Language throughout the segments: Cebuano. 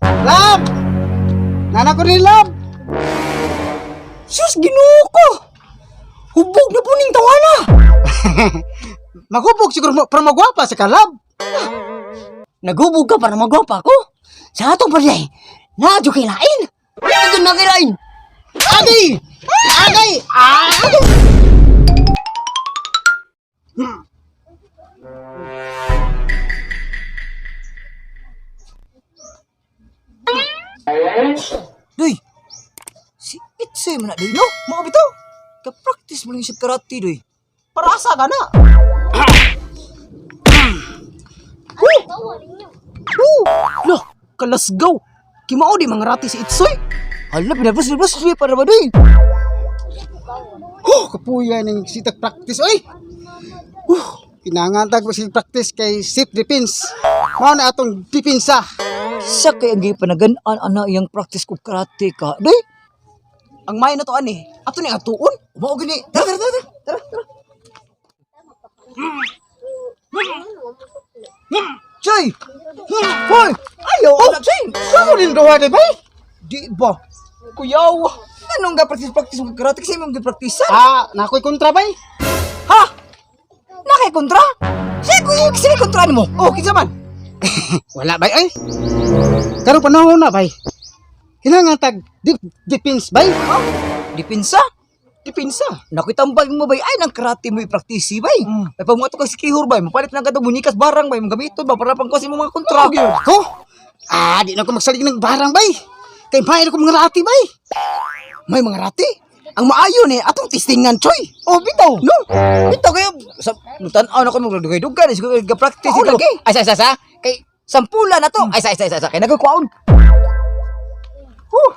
Love! Nana ko rin, love! Sus, Ginoo ko! Hubog na po ning tawana! Maghubog siguro mo, pero magwapa sa kalab. Naghubog ka para magwapa ko? Sa atong palyay, naadyo kay lain! Naadyo na kay lain! Agay! Agay! Agay! Doy! Si Itse man na, doy, no? Mga bitaw! Ka-practice mo lang siya karate, doy. Para asa ka na? Woo! Lo, kalasgaw. Kimao di mga rati si Itsoy. Hala, pinabas-nabas siya para ba, doy? Oh, kapuya ning sitag practice oy. Kinangantag ko si practice kay sit defense. Mao na atong depensa. Sa kay ang gipanagan-an ana iyang practice ko karate ka, doy. Ang may na to ani. Ato ni atuon. Mao gini. Tara, tara, tara, tara, tara. Chay! Hoy! Ayaw, oh, Chay! Sao din duha di bay? Di ba? Kuyaw! Anong ga practice practice mo karate kasi imong gi-practice? Ah, nakoy kontra bay. Ha? Nakay kontra? Sige, kuya, sige kontra nimo. Oh, kinsa man? Wala bay ay. Karon panahon na bay. Kinangantag defense bay. Dipinsa? Depensa. Nakitambal mo bay ay nang karate mo i-practice bay. Ay pamuato kag sikihor bay, mapalit na kadto munikas barang bay, gamiton ba para pangkuha mo mga kontra. Oh, ko? Ah, di na ko magsalig ng barang bay. Kay may ko mga rati bay. May mga rati. Ang maayo ni atong testingan choy. Oh, bitaw. No. Bitaw kayo sa tan-aw na ko magdugay-dugay siguro ga practice Oo, ito. lagi. Ay sa sa sa kay sampula na to. Ay sa sa sa sa kay nagkuwaon. Huh.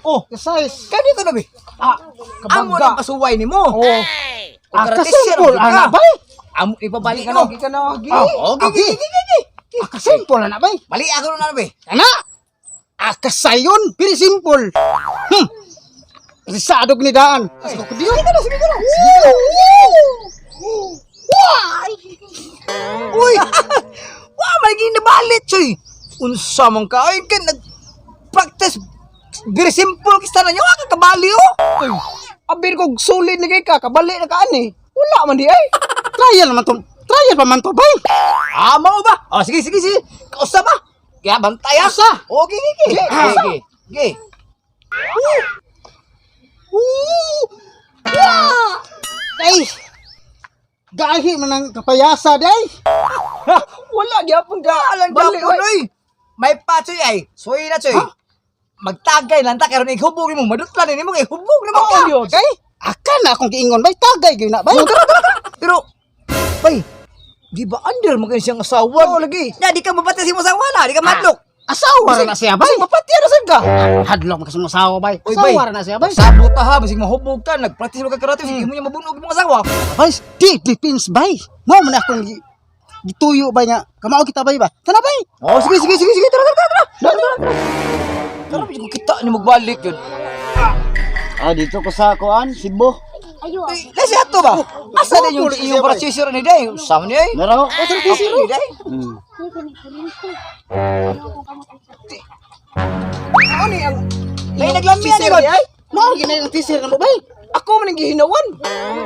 Oh, Size. kani to na bi. Ah, Amo kabangga. na pasuway nimo. Oh. Kung Ah, karate kasimpol siya, ana bay. Amo ipabalik Ano? ano. Ka na gi. Oh, okay, Agi. gi, gi, gi, gi. Ah, kasimpol ana bay. Mali ako na bi. Ana. Ah, kasayon, very simple. Risadog ni daan. Sige ko diyo. Sige na, sige na. Uy! Wa man gyud nabalit choy. Unsa man ka ay kan nag practice very simple kista na nyo ka kabali oh. Uy, abir ko solid na kay ka, kabali na ka ani. Wala man di ay. Trial man to. Trial pa man to bay. Ah, mao ba? Oh, sige sige sige. Kausa ba? Kaya bantay ah. Usa. Okay, okay, okay. Sige, usa. Okay, okay. Woo! Wah! Ay! Gahi man ang kapayasa day. Ha, wala gyapon ka. Alang Bali gyapon, oy. May pa choy ay. Suy na choy. Magtagay lang ta karon ihubog nimo madutlan nimo kay hubog na man ka. Oo, kay akan na akong giingon bay tagay gyud na bay. Oh, tara, tara, tara. Pero bay, di ba under mo kayo siyang asawa? Oo, lagi. Na, di ka mapatay si asawa na, di ka madlok. Asawa ra na siya bay. Mapatay na sad ka. Hadlok man kasi mo asawa bay. Oy, bay. Asawa ra na siya bay. Sabot ta ha, basig mahubog ka, nagpractice mo ka karate, sige mo niya mabunog imong asawa. Bay, di defense bay. Mao man akong gituyo bay nga. Kamao kita bay ba? Tana bay. Oh, sige, sige, sige, sige, tara, tara, tara. Tara, tara, tara. Tara, bisig ko kita ni magbalik yun. Ah, dito ko sa kuan, Cebu. Ay, lasi ato ba? Asa na yung iyong practitioner ni Day? Sama niya eh. Meron. Oh, practitioner ni Day. Mao ni ang May naglamian ni Rod. Mao gyud ang teaser na mo bay. Ako man ang gihinawan.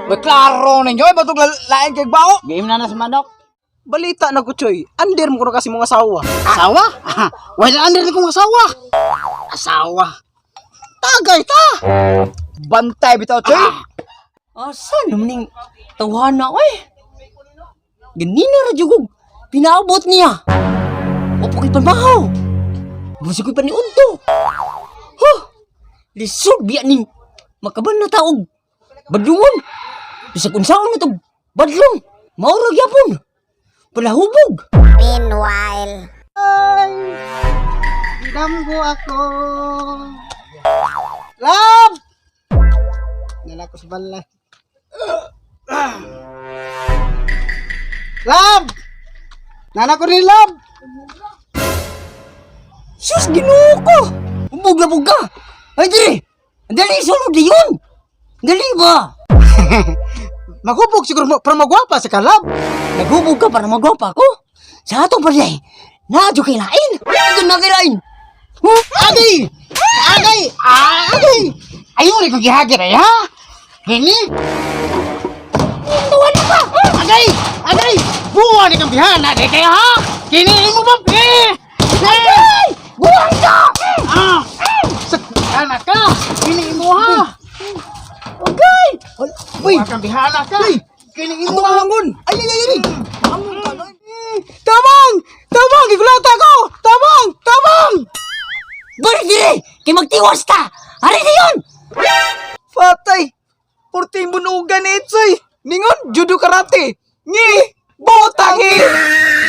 May klaro ninyo, eh, batong lain kay bao. Giim na na sa manok. Balita na ko choy. Under mo kuno kasi mong asawa. Asawa? Wala under ni kong asawa. Asawa. Tagay ta. Bantay bitaw, choy. Asa naman ning tawhana oy? Ganina ra jugog pinaabot niya. Opo kay pamahaw. Busi ko'y paniudto. Huh! Lisod biya ning makaban na taog. Badlungon. Bisag unsaon na tog badlong. Mao ra gyapon. Palahubog. Meanwhile. Ay, damgo ako. Love! Nala ko sa balay. Love! Nana ko rin, love! Sus, Ginoo ko! Ubog na bug ka! Ay, diri! Ang Dali, sulod na yun! Ang Dali ba? Maghubog siguro mo, pero magwapa sa kalab. Naghubog ka para magwapa ko? Sa atong palyay, naadyo kay lain! Naadyo na kay lain! Agay! Agay! Agay! Ayaw rin kong gihagir ay ha? Gini? Tuwan na ka! Agay! Agay! Buwa ni kang bihana di kaya ha? Kini imo ba? Eh! Agay! Buwang ka! Ah! Sa bihana ka! Kini imo ha? Agay! Uy! Buwa kang bihana ka! Kini imo Ito ha? ang Ay, ay, ay, ay! Tabang! Tabang! Gikulata ko! Tabang! Tabang! Balik dire! Kay magtiwas ta! Ari dayon! Patay! Purting bunugan ni Itsoy! Ningon, judo karate! Ngi! Butang eh!